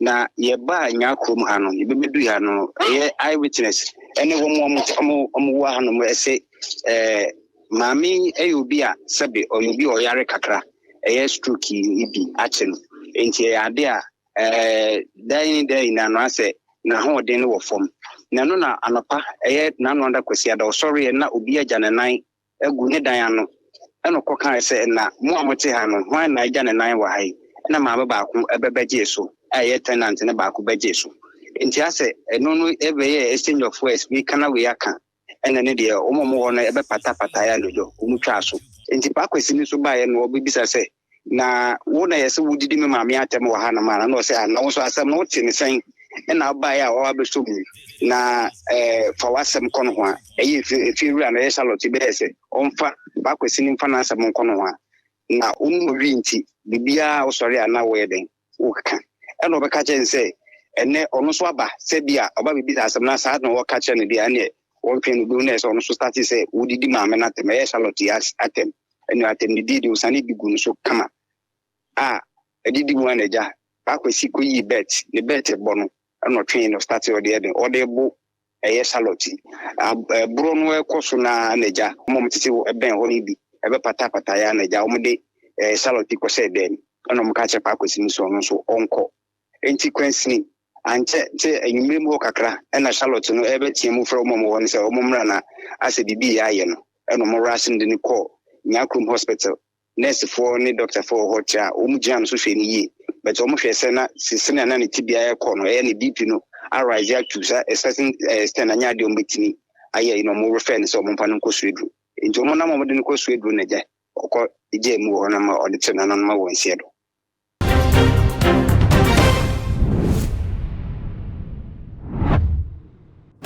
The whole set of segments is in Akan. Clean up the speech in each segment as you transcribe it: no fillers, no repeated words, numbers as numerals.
Na yɛbaa Nyaa kurom ha no, yɛbɛbɛdui ha no, ɛyɛ eye witness ɛne wɔn a wɔn wɔ ha nom ɛsɛ maame yi ɛyɛ obi a sɛbe ɔyɛ obi a ɔyare kakra, ɛyɛ stroke yi bi akye no. Nti ɛyɛ ade a daa yi ne daa nyinaa no asɛ n'ahoɔden no wɔ fam. Na ɛno na anɔpa ɛyɛ n'ano ada Kwasiada ɔsɔreɛ na obi agya ne nan agu ne dan ano. Ɛna ɔkɔkae sɛ, Na mo a mote ha no, hwan na agya ne nan wɔ ha yi? Ɛna maame baako bɛbɛgyee so, a ɛyɛ tenant no baako bɛgyee so. Nti asɛ ɛno no ɛbɛyɛɛ exchange of words, wei ka na wei aka. Ɛna ne deɛ wɔn a wɔwɔ hɔ no ɛbɛpatapataeɛ anadwo, wɔn twaa so. Nti Paa Kwasi no nso baeɛ na ɔbɛbisa sɛ, Na wo na yɛsɛ wodidi me maame atɛm wɔ hanom ana? Na ɔsɛ, Ah, na wo nso asɛm no wote ne sɛn? Ɛna wobaeɛ a wɔaba abɛsɔ mu na fa w'asɛm kɔ no ho a, ɛyɛ efie wura no, ɛyɛ Charlotte bɛyɛ sɛ ɔmfa Paa Kwasi no mfa n'asɛm nkɔ no ho a, na wo mu wi nti, biribiara wosɔre a na woyɛ dɛn? Wokeka. Ɛna ɔbɛka kyerɛ no sɛ, ɛnɛ ɔno nso aba sɛ bi a ɔba bɛbisa asɛm na saa na wɔka kyerɛ no deɛ ɛneɛ wɔntwɛn no bio na ɛsɛ ɔno nso starte sɛ wodidi maame no atɛm, ɛyɛ Charlotte yi atɛm. Ɛne atɛmdidie deɛ ɔsane bi gu no so kama a ɛdidi mu a na agya Paa Kwasi kɔyii bet, ne bet bɔ no ɛna ɔtwee no starte ɔde ɛde ɔde bo ɛyɛ Charlotte yi. Ɛborɔ no ɛkɔ so na na agya wɔn a wɔtete ɛbɛn hɔ no bi ɛbɛpatapata ya na agya wɔn de Charlotte kɔhyɛɛ dɛm ɛna wɔn ka kyerɛ Paa Kwasi no sɛ ɔno nso ɔnkɔ. Enti kwansini ankyɛ sɛ anwummere mu hɔ kakra ɛna Charlotte no ɛbɛteɛ mu frɛ wɔn a wɔwɔ hɔ no sɛ wɔn mmra na asɛ biribi yɛ ayɛ no. Ɛna wɔn rush no de no kɔɔ Nyakrom hospital. Nursefoɔ ne doctorfoɔ wɔ hɔ kyerɛ a wɔn gyina no so hwɛ no yie. But wɔn hwɛ sɛ na sɛnea na ne tibea ɛkɔ no, ɛyɛ ne BP no arise ato sa a certain extent anyɛ adeɛ wɔn bɛtumi ayɛ yi na wɔn refer no sɛ wɔn mfa no nkɔ Sueduro. Nti wɔn nam a wɔde no kɔ Sueduro na gya ɔkɔ gyaa mu wɔ hɔ na ma ɔde kyerɛ nananom wɔ nseɛ do.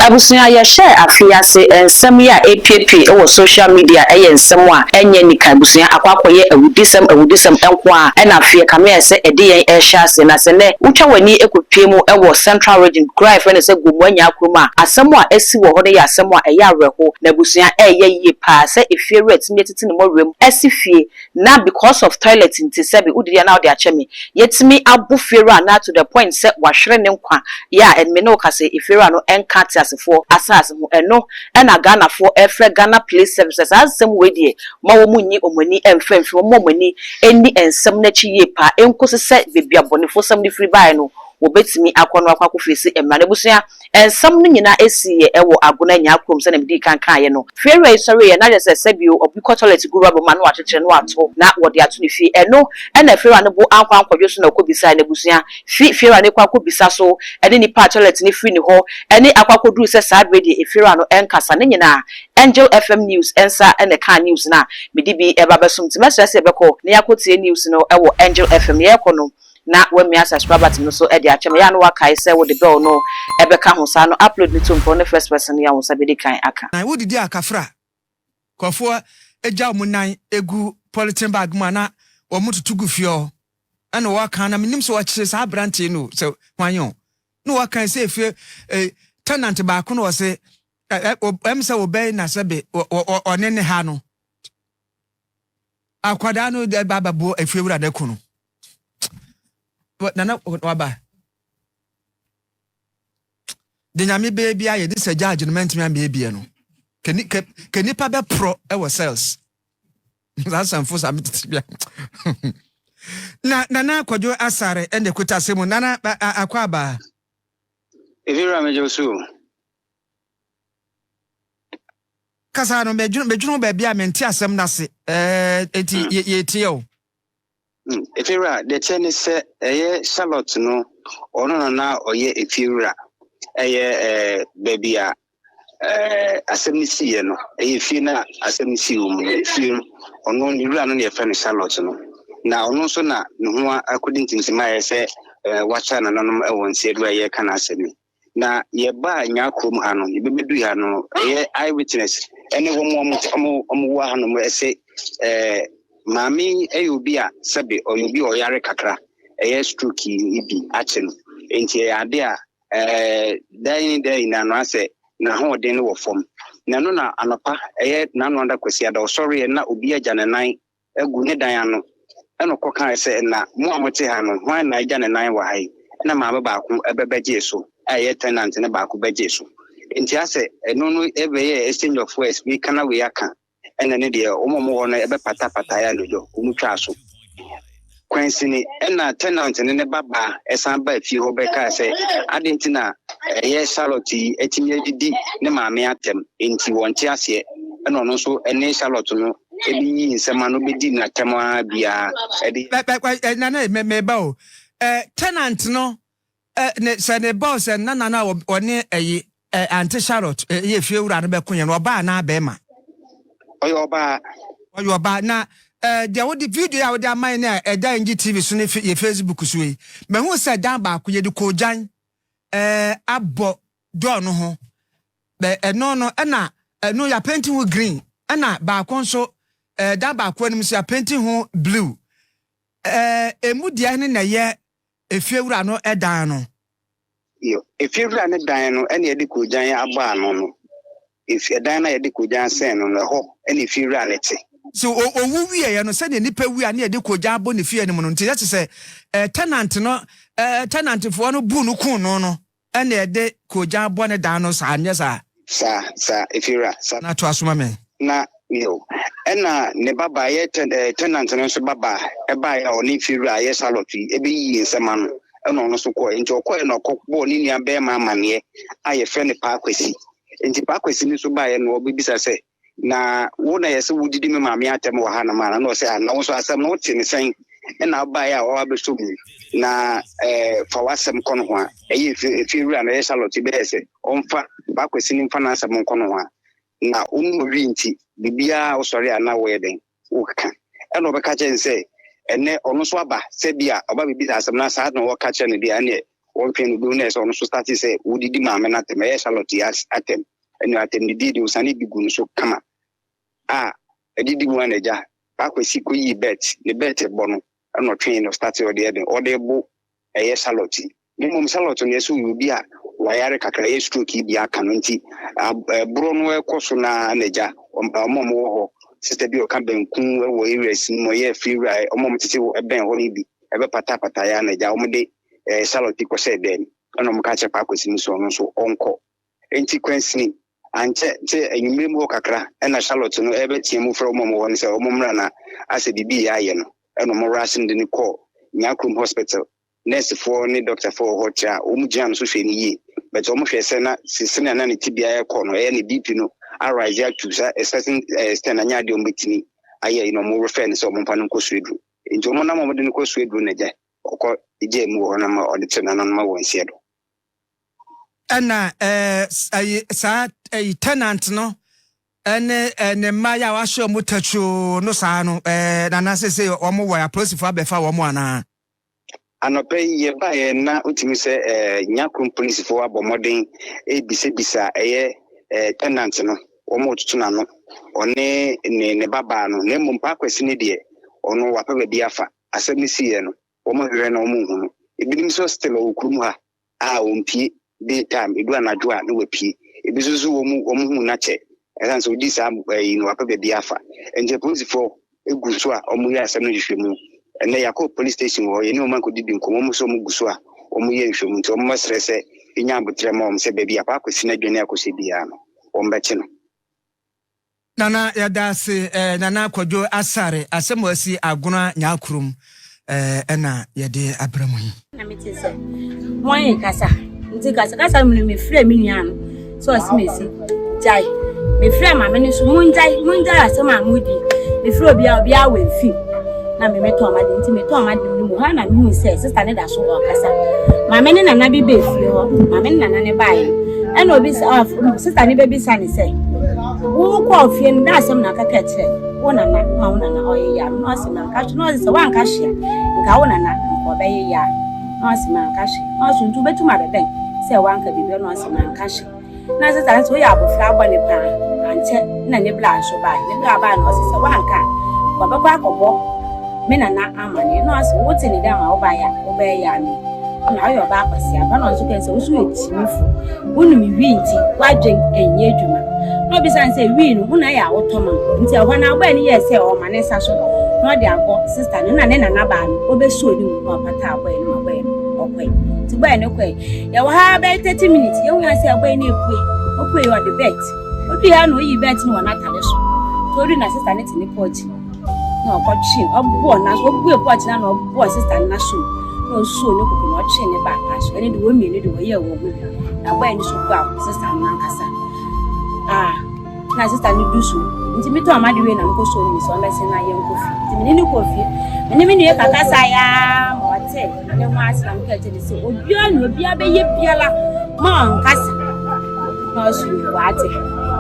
Abusua, yɛhyɛɛ afe yi ase, nsɛm yi a ɛrepiepie wɔ social media yɛ nsɛm a ɛnyɛ anika. Abusua, akɔ akɔyɛ awudisɛm awudisɛm nko ara na afei ɛkame ayɛ sɛ ɛde yɛn rehyɛ aseɛ. Na sɛ nnɛ wotwa w'ani kɔpue mu wɔ Central Region, kuro a yɛfrɛ no sɛ Gomoa Nyaa kurom a, asɛm a asi wɔ hɔ no yɛ asɛm a ɛyɛ awerɛho. Na abusua, ɛreyɛ yie pa ara sɛ efiewura atumi atete ne mmɔwerɛ mu asi fie Na because of toilet nti sɛbe wodidi a na wode akyɛ me. Yɛtumi abo fiewura anaa to the point sɛ wahwere ne nkwa yɛ a ɛne me ne wo ka sɛ efiewura no nka ateasefoɔ asaase ho. Ɛno na Ghanafoɔ ɛrefrɛ Ghana Police Service sɛ saa nsɛm wei deɛ mma wɔn nyi wɔn ani mfa mfiri mu, wɔmma wɔn ani nni nsɛm no akyi yie paa nkosi sɛ baabi a bɔnefosɛm no firi baeɛ no wɔbɛtumi akɔ no akɔ akɔ face mmara no. Abusua, Nsɛm no nyinaa siiɛ wɔ Agona Nyaa kurom sɛdeɛ medii kan kaeɛ no. Fiewura yi sɔreeɛ na kyerɛ sɛ sɛbio obi kɔ tɔlɛt gu rɔba mu a na wakyekyere na wato na wɔde ato ne fie. Ɛno na fiewura no bo ankɔ ankɔdwo so na ɔkɔbisaeɛ. N'abusua fi fiewura no rekɔ akɔbisa so ne nipa a tɔlɛt no firi ne hɔ ne akɔ akɔduru sɛ saa berɛ deɛ efiewura no nkasa. Ne nyinaa Angel FM News nsa na ɛkaa news no a mede bi reba abɛsom nti mɛsrɛ sɛ yɛbɛkɔ na yɛakɔtie news no wɔ Angel FM. Yɛrekɔ no na wamia subscribe button no so de akyɛ me, ɛyɛ a na wakae sɛ wode bell no bɛka ho saa no upload no to mpɛ wo ne first person no yɛ a wo nsa bɛdi kan aka. Na wodidi a kafra nkurɔfoɔ gya wɔn nan gu polythene bag mu a na wɔn toto gu fie hɔ ɛna wɔka na menim sɛ wɔkyere saa aberanteɛ no sɛ hwan o na wɔka sɛ efie eh, tenant baako na wɔse ɛm sɛ wɔbɛn na sɛ be ɔne ne ha no Akwadaa no de ba abɛbo efiewura no aku no. Nana waba. De nyame bɛyɛ bi ayɛ de sɛ gyaagye no mɛntumi amɛyɛ bie no. Ke nipa bɛporɔ wɔ cells. Saa sanfo saa metete bia. Na Nana Kwadwo Asare ɛna ekuta asɛm mu. Nana akɔ aba. Efiewura megye wo so o. Kasa no, medwene medwene ho baabi a mente asɛm no ase. Ɛɛ, enti hmm. yɛtie o. Hmm, efiewura, deɛ kyɛ ne sɛ ɛyɛ Charlotte no, ɔno na na ɔyɛ efiewura. Ɛyɛ ɛɛ baabi a ɛɛ asɛm no siiɛ no, ɛyɛ fie no a asɛm no sii wɔ mu no, fie no, ɔno ne wura no na yɛfrɛ no Charlotte no. Na ɔno nso na ne ho akɔdi ntintim ayɛ sɛ ɛɛ wakyɛ nananom wɔ nseɛdo a yɛreka n'asɛm yi. Na yɛbaa Nyaa kurom ha no, yɛbɛbɛdui ha no, ɛyɛ eye witness ɛne wɔn a wɔn wɔ ha nom ɛsɛ maame yi ɛyɛ obi a sɛbe ɔyɛ obi a ɔyare kakra, ɛyɛ stroke yi bi akye no, nti ɛyɛ ade a daa yi ne daa nyinaa no asɛ n'ahoɔden no wɔ fam. Na ɛno na anɔpa ɛyɛ n'ano ada Kwasiada ɔsɔreɛ na obi agya ne nan agu ne dan ano. Ɛnna ɔkɔkae sɛ, Na mo a mote ha no, hwan na agya ne nan wɔ ha yi? Ɛna maame baako bɛbɛgyee so a ɛyɛ tenant no baako bɛgyee so. Nti asɛ ɛno no ɛbɛyɛɛ exchange of words, wei ka na wei aka. Ɛna ne deɛ wɔn a wɔwɔ hɔ no ɛbɛpatapataeɛ anadwo, wɔn twaa so. Kwansini ɛna tenant no ne babaa ɛsan baa fie hɔ bɛkaa sɛ adɛn nti na ɛyɛ Charlotte yi atumi adidi ne maame atɛm, nti wɔnte aseɛ. Ɛna ɔno nso ɛne Charlotte no ebi yii nsɛm ano bɛdi n'atɛm ara biara ɛde. Nana meba o, tenant no ne sɛ ne ba o sɛ nana no a ɔne ɛyi Auntie Charlotte ɛyɛ fie wura no bɛko yɛ no, ɔbaa anaa bɛrima? Ɔyɛ ɔbaa. Ɔyɛ ɔbaa. Na deɛ wode video a wode ama yɛn a ɛda NGTV so ne yɛ Facebook so yi, mahu sɛ dan baako yɛde koogyan abɔ door no ho. Ɛno no ɛna ɛno yɛapaint ho green, ɛna baako nso dan baako anim nso yɛapaint ho blue. Emu deɛ ne na ɛyɛ efiewura no ɛdan no? Yo, efiewura ne dan no ɛna yɛde koogyan abɔ ano no. Efi ɛdan no a yɛde koogyan sɛn no no, ɛhɔ ɛna efiewura ne te. So owu wieɛ no, sɛdeɛ nipa wu a ne yɛde koogyan abɔ ne fie no mu no, nti yɛte sɛ tenant no, tenantfoɔ no bu no kun no no ɛna yɛde koogyan abɔ ne dan no saa, nyɛ saa? Saa saa, efiewura, saa. Na to asoma me. Na yo, ɛna ne babaa yɛ tenant no nso babaa ɛbaeɛ a ɔne efiewura a yɛ Charlotte yi ɛbɛyiyi nsɛm ano, ɛna ɔno nso kɔɛ. Nti ɔkɔɛ na ɔkɔbɔɔ ne nua bɛrima amanneɛ a yɛfrɛ no Paa Kwasi. Nti Paa Kwasi no nso baeɛ na ɔbɛbisa sɛ, na wo na yɛsɛ wodidi me maame atɛm wɔ ha nom ana? Na ɔsɛ, na wo nso asɛm no wote ne sɛn ɛna wobaeɛ a wɔba bɛsɔ mu na fa w'asɛm kɔ no ho a ɛyɛ efiewura no ɛyɛ Charlotte bɛyɛ sɛ ɔmfa Paa Kwasi no mfa n'asɛm nkɔ no ho a na ɔnu ɔwi nti biribiara wosɔre a na wɔyɛ dɛn wokeka. Ɛna ɔbɛka kyerɛ no sɛ ɛnɛ ɔno nso aba sɛ bi a ɔba bɛbisa asɛm na saa na wɔka kyerɛ no deɛ, ɛneɛ wɔntwɛn no bi na ɛsɛ ɔno nso start sɛ wodidi maame no atɛm, ɛyɛ Charlotte yi atɛm. Ɛne atɛm didi deɛ ɔsane bi gu no so kama a ɛdidi mu a n'agya Paa Kwasi kɔyii belt, ne belt bɔ no, ɛna ɔtwɛn no start ɔde ɛde ɔde bo ɛyɛ Charlotte yi. Na mmom Charlotte no yɛsɛ ɔyɛ obi a wayare kakra, ɛyɛ stroke yi bi aka no, nti ɛborɔ no ɛkɔ so na n'agya ɔmo a ɔmo wɔ hɔ, sister bi a ɔka banku ɛwɔ areas no mu, ɔyɛ afiri ɔmo a ɔmo tete ɛbɛn hɔ no bi ɛbɛpatapata yɛ n'agya ɔmo de Charlotte kɔhyɛ dɛm. Ɛna ɔmo ka kyerɛ Paa Kwasi no so ɔno nso ɔnkɔ. Nti kwansini ankyɛ sɛ anwummerɛ mu hɔ kakra ɛna Charlotte no ɛbɛteɛ mu frɛ ɔmo a ɔmo wɔ hɔ no sɛ ɔmo mmra na asɛ biribi yɛ ayɛ no. Ɛna ɔmo rush no de no kɔɔ Nyakrom Hospital. Nursefoɔ ne doctorfoɔ wɔ hɔ kyerɛ a wɔn gyina no so hwɛ no yie, but wɔn hwɛ sɛ na sisi na ne tibea ɛkɔ no, ɛyɛ ne BP no arise ato sa a certain extent na nyɛ adeɛ wɔn bɛtumi ayɛ yi na wɔn refer no sɛ wɔn mfa no nkɔ Sueduro. Nti wɔn nam a wɔde no kɔ Sueduro na gya ɔkɔ gya mu wɔ hɔ na ma ɔde kyerɛ nananom ma wɔn nseɛ do. Ɛna ɛyi saa ɛyi tenant no ɛne ne mma yi a wahyɛ ɔmo tatuo no saa no, nana sese ɔmo wɔ apolisifoɔ abɛfa wɔn anaa? Anɔpɛ yi yɛbaeɛ na wotumi sɛ Nyakrom polisifoɔ abɔ mmɔden ebisabisa ɛyɛ tenant no, wɔn retoto n'ano, ɔne ne babaa no. Na mmom Paa Kwasi ne deɛ, ɔno wapɛ baabi afa. Asɛm no siiɛ no, wɔn hwehwɛ na wɔn nhu no. Ebinom nso still ɔwɔ kurom ha a wɔmpie day time, edu anadwo a na wapie. Ebi nso so wɔn hu n'akyɛ ɛsan sɛ odi saa ɛyi no, wapɛ baabi afa. Nti polisifoɔ egu so a wɔn yɛ asɛm no hwehwɛ mu. Ɛnɛ yɛakɔ police station wɔ hɔ, yɛne wɔn akɔdidi nkɔmmɔ, wɔn nso wɔn gu so a wɔn yɛ nhwehwɛmu. Nti wɔn bɛsrɛ sɛ enya abotire ma wɔn sɛ baabi a Paa Kwasi n'adwane akɔhyɛ biara no, wɔn bɛkye no. Nana, yɛda ase. Nana Kwadwo Asare, asɛm a asi Agona Nyaakurom ɛna yɛde abrɛ mu yi. Na mete sɛ wɔn kasa nti kasakasa mu no, mefrɛ me nua no sɛ ɔse mesi gyae. Mefrɛ maame no so, mongyae, mongyae asɛm a modi. Mefrɛ obiara, obiara wɔ mfim na me metɔn m'ade, nti metɔn m'ade no mu hɔ na mehu sɛ sister ne da so ɔkasa. Maame ne nana bi bɛ fie hɔ, maame ne nana ne baeɛ no, ɛna obi sɛ sister ne bɛbisa ne sɛ, wokɔɔ fie no da asɛm na akaka kyerɛ wo nana ma wo nana ɔyɛ ya no? Na ɔse manka hwe. Na ɔse sɛ woanka hwe a, nka wo nana nka ɔbɛyɛ ya. Na ɔse manka hwe. Na ɔse nti wobɛtum abɛbɛn sɛ woanka biribi? Na ɔse manka hwe. Na sɛ saa nso woyɛ abɔfra abɔne paa. Ankyɛ na ne bla nso bae. Ne bla bae na ɔse sɛ woanka a, nka ɔbɛkɔ akɔbɔ me nana amanneɛ. Na ɔse wote ne dɛm a wobaeɛ a wobɛyɛ ya me na woyɛ ɔbaa kwasi aba. Na ɔnso kan sɛ wo so yɛ kyimifo, wonom wii nti woadwen ɛnyɛ adwuma. Na ɔbisa no sɛ wii no wo na yɛ a wotɔ ma wo? Nti ɛhɔ no abɔɛ no yɛɛ sɛ ɔma ne nsa so na ɔde abɔ sister no, na ne nana baa no ɔbɛsuo ne mu na ɔpata abɔɛ no ma abɔɛ no ɔkɔe. Nti bɔyɛ no kɔe. Yɛwɔ ha bɛyɛ 30 minutes. Yɛhu ya sɛ bɔyɛ no epue. Opue yɛ ɔde bɛt. Odu ya na oyi bɛt no wɔ n'atade so. Nti odu na sista no te ne pɔɔkye mu. Na ɔkɔtwe, ɔbɔɔ n'aso, obue pɔɔkye no na ɔbɔɔ sista no n'aso mu. Na osuo ne koko na ɔtwe ne ba apa so. Ɛne de wɔn mmienu de wɔyɛɛ wɔn ho bi. Na bɔyɛ no so gua sista no ankasa. Ah. Na sista no du so nti metɔn m'ade wie na mekɔ suo no mu sɛ ɔmmɛsen na yɛnkɔ fie. Nti mene no kɔɔ fie. Mene me nua kakasa yaa ma ɔte ne ho ase na meka kyerɛ no sɛ obiara ne obiara bɛyɛ biara ma ɔnkasa na ɔso yɛ wate.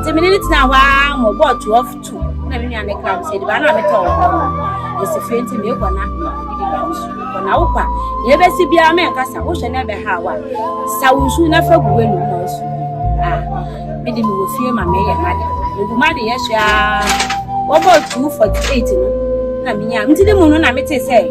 Nti mene no tena hɔ ara ma ɔbɔɔ 12 to na me nua no kra me sɛ aduane a metɔɔ wɔ hɔ no ɛsi fie nti mekɔ na mekɔdidi na me so kɔ na wokɔ a nea ɛbɛsi biara menkasa wohwɛ na ɛbɛha wo a sa wo nsu na fa gu w'anum na ɔso ah. Me de mewɔ fie ma meyɛ m'ade. Megu m'ade yɛ so ara. Wɔbɔɔ 2:48 no na menya. Nti ne mu no na mete sɛ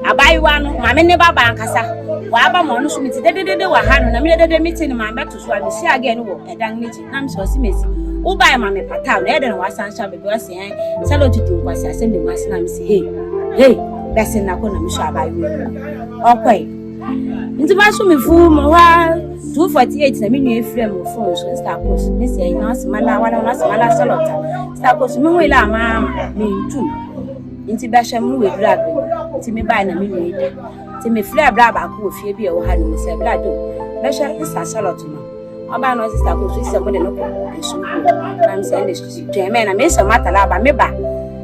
abaayewa no maame ne baba ankasa waba ma ɔno so mete dededede wɔ ha no na meyɛ dede mete no maame bɛto so a mehyia gɛɛ no wɔ ɛdan no akyi na mesɛ ɔse mesi wobae ma me pataw na ɛyɛ dɛ na wasan so abɛbi ɔse ɛn sɛ lɔtutu nkwasi asɛm ne mu ase na mese hei hei bɛse na kɔ na mehyɛ abaayewa yi ɔkɔe nti maso me fu mo hɔ a 2:48 na me nua efrɛ me wɔ phone so sista akos me sɛ ɛnyɛ ɔse mala wala ɔse mala sɔlɔta sista akos me ho ila ama ama me ntum nti bɛhwɛ mu wɔ eduru abere nti me bae na me nua da nti me frɛ bra baako wɔ fie bi a ɛwɔ ha no mu sɛ bra do bɛhwɛ sista sɔlɔt no ɔbaa na ɔse sista akos sɛ mo de no kɔ nsu na me sɛ ɛne twɛn mɛ na me sɛ matala aba me ba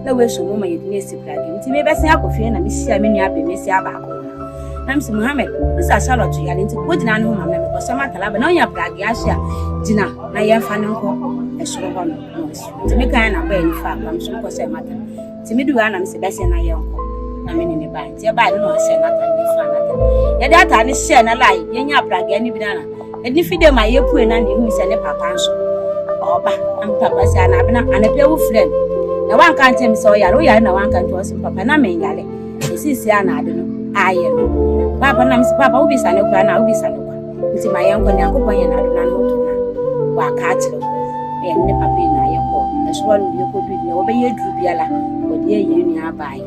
na wɔasu mu ma yɛde no asi prage nti mebɛsen akɔ fie na mehyia me nua bɛmɛsi abaako Na mese Mohammed, Mr. Charlotte yare nti wogyina ne ho ma me mekɔsɔ m'atare na ɔnya prage ahye a gyina na yɛmfa no nkɔ ɛsoro hɔ no na ɔsi nti mekan na bɔyɛ nifa akora me so mekɔsɔ m'atare nti medu hɔ a na mese bɛsɛ na yɛnkɔ na me ne ne bae nti ɛbae no na ɔhyɛ n'atare ne fa n'atare yɛde atare no hyɛɛ na lai yɛnya prage no bi na na ɛde fi dɛ ma yɛpue na ne hu sɛ ne papa nso ɔba na me papa sɛ anabena anapɛ wo frɛ no na wanka nkyɛn me sɛ ɔyare woyare na wanka nkyɛn ɔsɛ papa na menyare Esisi a na ade no ayɛ no. Paapa na mese paapa wobisa no koraa na wobisa no kwa. Nti ma yɛnkɔ Nyankopɔn yɛ n'ado na no to na waka akyerɛ wo. Na yɛne ne papa yi na yɛkɔ ɛsoro no yɛkɔdu deɛ wɔbɛyɛ aduru biara wɔde yɛ yɛn nua abae.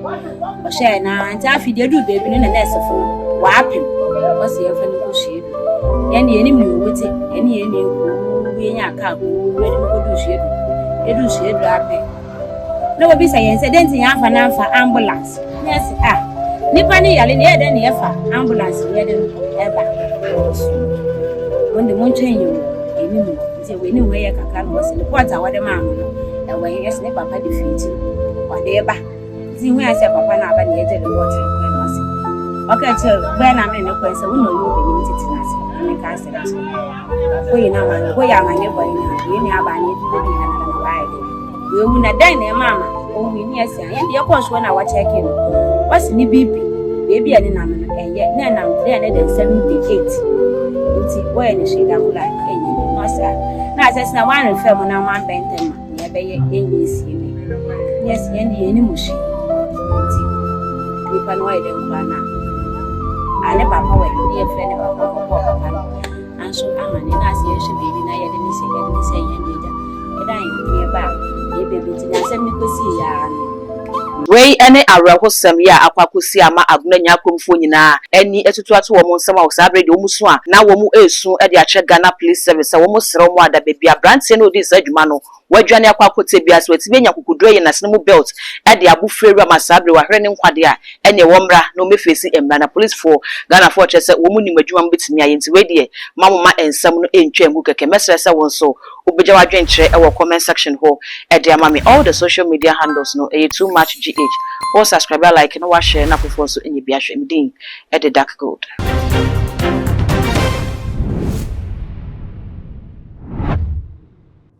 Ɔhyɛɛ na nti afei deɛ aduru baabi no na nɛɛsefo no wɔapem wɔsi yɛmfa no nkɔ suadu. Yɛn deɛ yɛnim nea owu te yɛne yɛn nua kuu yɛnya kaa kuu yɛde no kɔdu suadu. Yɛdu suadu apɛ Na wɔbisa yɛn sɛ, dɛn nti na yɛamfa no amfa ambulance? Na yɛse, ah, nipa no yare na yɛyɛ dɛn na yɛfa ambulance na yɛde no ɛba? Wɔn de montwɛn yɛn wɔ anim hɔ. Nti wɔ anim hɔ yɛ kakra na wɔse report a wɔde maa mo no ɛwɔ he? Yɛse ne papa de firi akyi ɔde ba. Nti hu yɛn sɛ papa no aba na yɛgye report no kɔɛ na ɔse ɔka kyerɛ bɛɛ na mene ne kɔɛ sɛ wo na ɔyɛ ɔbɛnim tete no ase na menka asɛm kyerɛ. Woyɛ no amane, woyɛ amane bɔ yɛn a, yɛn nua baa no yɛde bɛdu ha na na wayɛ dɛ. Wawu na dɛn na ɛma ama owui ne asi a yɛn deɛ yɛkɔɔ soɔ na wɔkyɛke no wɔsi ne BP beebi a ne nam no ɛnyɛ na ɛnam 378 nti wɔyɛ ne hwee da koro a ɛnyɛ bi na ɔsɛ a na asɛ sɛ na wɔanrefɛ mu na wɔambɛn ntɛm ma nea ɛbɛyɛ ɛnyɛ esie me ne asi yɛn deɛ yɛn anim hwee nti nipa no wɔyɛ dɛn koraa na a ne papa wɔ ne yɛfrɛ ne papa ɔbɔɔ papa no Nanso ama ne nan ase yɛhwɛ baabi na yɛde ne sɛ yɛde ne sɛ yɛn deɛ agya ɛda yɛn ho yɛba a yɛba bi nti na asɛm no kɔsii yɛ ara no. Wei ne awerɛhosɛm yi a akɔ akɔsi ama Agona Nyakomfoɔ nyinaa ani atutu ato wɔn nsam a saa berɛ yi deɛ wɔn su a na wɔn resu de akyerɛ Ghana Police Service sɛ wɔn srɛ wɔn ada baabi a aberanteɛ no a ɔdii saa dwuma no wadwane akɔ akɔtɛ biara sɛ watumi anya akokoduro ayi n'asene mu belt de abo firi awura ma saa bere wahwere ne nkwa deɛ a ɛneɛ wɔmmra na wɔmmɛfeesi mmara na policefoɔ Ghanafoɔ kyerɛ sɛ wɔn nim adwuma wɔbɛtumi ayɛ nti wei deɛ mma mo mma nsɛm no ntwa ngu kɛkɛ mɛsrɛ sɛ wo nso wobɛgya w'adwenkyerɛ wɔ comment section hɔ de ama me all the social media handles no ɛyɛ too much GH wo subscribe a like na wa share na afoforɔ nso anya bi ahwɛ me din de Dark Gold.